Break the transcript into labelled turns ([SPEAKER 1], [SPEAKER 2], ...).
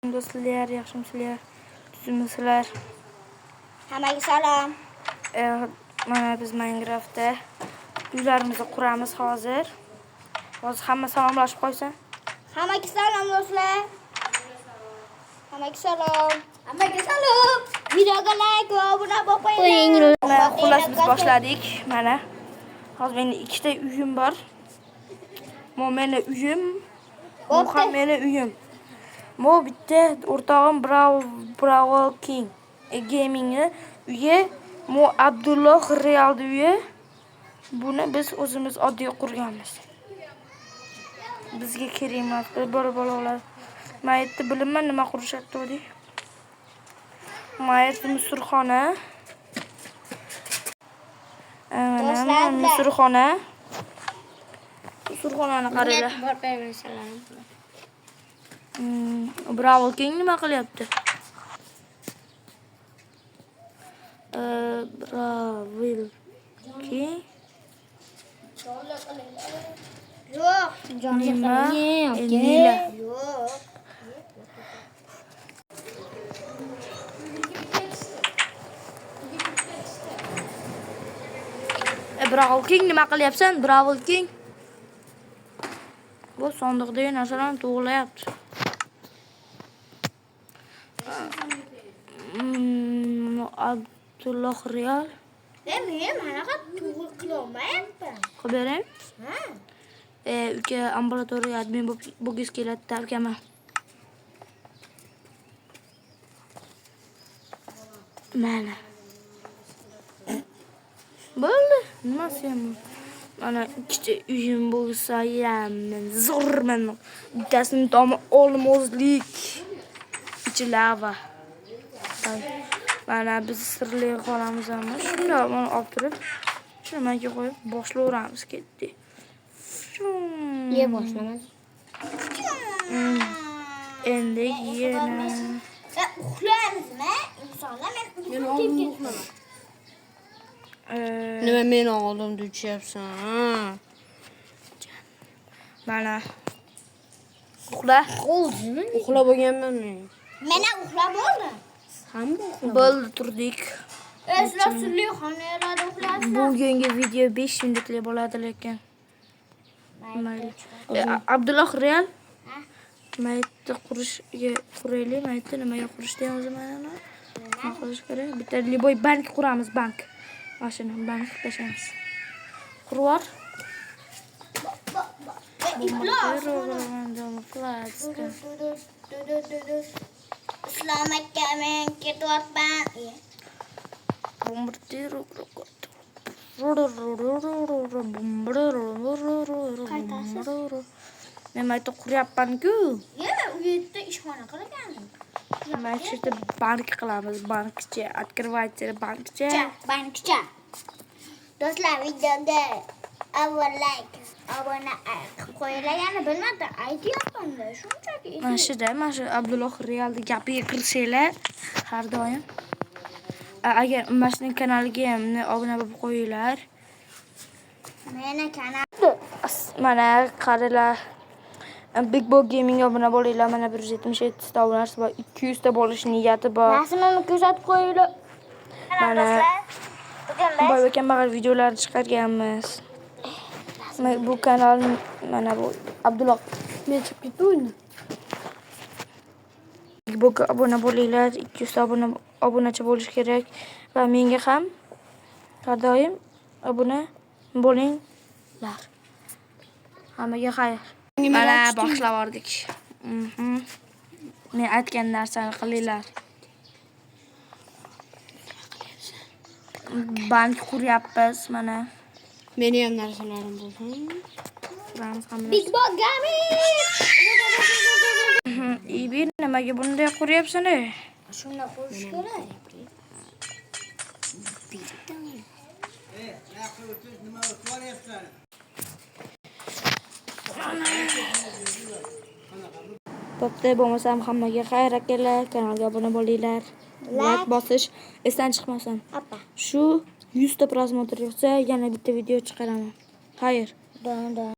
[SPEAKER 1] Do'stlar, yaxshimisizlar? Tuzukmisizlar?
[SPEAKER 2] Hammaga salom.
[SPEAKER 1] Mana biz Minecraftda uylarimizni quramiz hozir. Hozir hamma salomlashib qo'ysin.
[SPEAKER 2] Hammaga salom do'stlar. Hammaga salom. Hammaga salom. Videoga like va obuna bo'lib qo'yinglar.
[SPEAKER 1] Mana xullas biz boshladik. Mana. Hozir meni ikkita uyim bor. Bu meni uyim. Bu ham meni uyim. Bu bitta o'rtog'im Bravo King Gamingni uyi. Bu Abdulloh Realni uyi. Buni biz o'zimiz oddiy qurganmiz. Bizga kerak emas. Bir bolalar. Men yerda bilinman nima qurishyapti o'di. Mana yerda musurxona. Mana
[SPEAKER 2] Do'stlar,
[SPEAKER 1] musurxona. Musurxonani qaranglar. Bravo King nima qilyapti? Bravo King
[SPEAKER 2] Yo'q.
[SPEAKER 1] nima? Nila.
[SPEAKER 2] Yo'q.
[SPEAKER 1] Bravo King nima qilyapsan? Bravo King. Bu sandiqdagi narsalarni to'g'rilayapti. Abdulloh Real
[SPEAKER 2] Men anaqa to'g'ri qilolmayapman.
[SPEAKER 1] qilib bering.
[SPEAKER 2] Ha.
[SPEAKER 1] Uka ambulatoriya admin bo'lgisi keladi ukama. Mana. Bo'ldi. Nimasi ham? Mana ikkita uyim bo'lsa ham men zo'rman. Bittasini tomi olmoslik. Ichi lava. Mana biz sirli xonamiz ham shundoq mana olib turib, shuni manga qo'yib boshlayveramiz ketdi.
[SPEAKER 3] Ye boshlamas.
[SPEAKER 1] Endi yana
[SPEAKER 2] Uxlaymizmi? Insonlar men uxlab ketdim.
[SPEAKER 3] Nima meni oldimda uchyapsan?
[SPEAKER 1] Mana uxla.
[SPEAKER 3] Uxlab bo'lganman men.
[SPEAKER 2] Men ham uxlab bo'ldim.
[SPEAKER 3] Hamma uxlab.
[SPEAKER 1] Bo'ldi, turdik.
[SPEAKER 2] Sizlar sirli xonalarda uxlaysizlar.
[SPEAKER 1] Bugungi video 5 minutlik bo'ladi lekin. Mayli. Abdulloh Real mayitni qurishga quraylik. Mayitni nimaga qurishdi ham o'zi mana. Nima qilish kerak? Bitta любой bank quramiz, bank. Mana shuni bank qilib tashlaymiz. Qurib yubor.
[SPEAKER 2] Iflos.
[SPEAKER 1] Klassika.
[SPEAKER 2] Islom aka men ketyapman.
[SPEAKER 1] Men mayda quryapman-ku.
[SPEAKER 2] Ya, u yerda ishxona qilgandim.
[SPEAKER 1] Mana shu yerda bank qilamiz, bankcha. Открывайте bankcha.
[SPEAKER 2] Bankcha. Do'stlar, videoga avval like, obuna qilib qo'yilganini bilmadim. Aytyapman-da, shunchaki.
[SPEAKER 1] Mana shuda, mana shu Abdulloh Realni gapiga kirsanglar har doim. Agar mana shuning kanaliga ham obuna bo'lib qo'yinglar.
[SPEAKER 2] Meni kanal
[SPEAKER 1] Mana qaranglar. Big Bo Gaming obuna bo'linglar. Mana 177 ta obunasi bor. 200 ta bo'lish niyati bor.
[SPEAKER 2] Rasmimni ko'rsatib qo'yinglar.
[SPEAKER 1] Mana
[SPEAKER 2] Bugun biz
[SPEAKER 1] boy va kambag'al videolarni chiqarganmiz. Mana bu kanal mana bu Abdulloh
[SPEAKER 3] Men chiqib ketdim o'yindan.
[SPEAKER 1] Big Boga obuna bo'linglar. 200 ta obunachi bo'lish kerak va menga ham har doim obuna bo'linglar. Hammaga xayr. Mana boshlab yubordik. Men aytgan narsani qilinglar. Bank quryapmiz mana.
[SPEAKER 3] Meni ham narsalarim bo'lsin.
[SPEAKER 1] Quramiz hamma.
[SPEAKER 2] Big Bo Gaming.
[SPEAKER 1] Ibi nimaga bunday quryapsan ey?
[SPEAKER 2] Shunda qurish kerak.
[SPEAKER 1] Bo'pti, bo'lmasam hammaga xayr akalar, kanalga obuna bo'linglar. Like bosish esdan chiqmasin.
[SPEAKER 2] Apa.
[SPEAKER 1] Shu 100 ta prosmotr yig'sa, yana bitta video chiqaraman. Xayr.
[SPEAKER 2] Don don.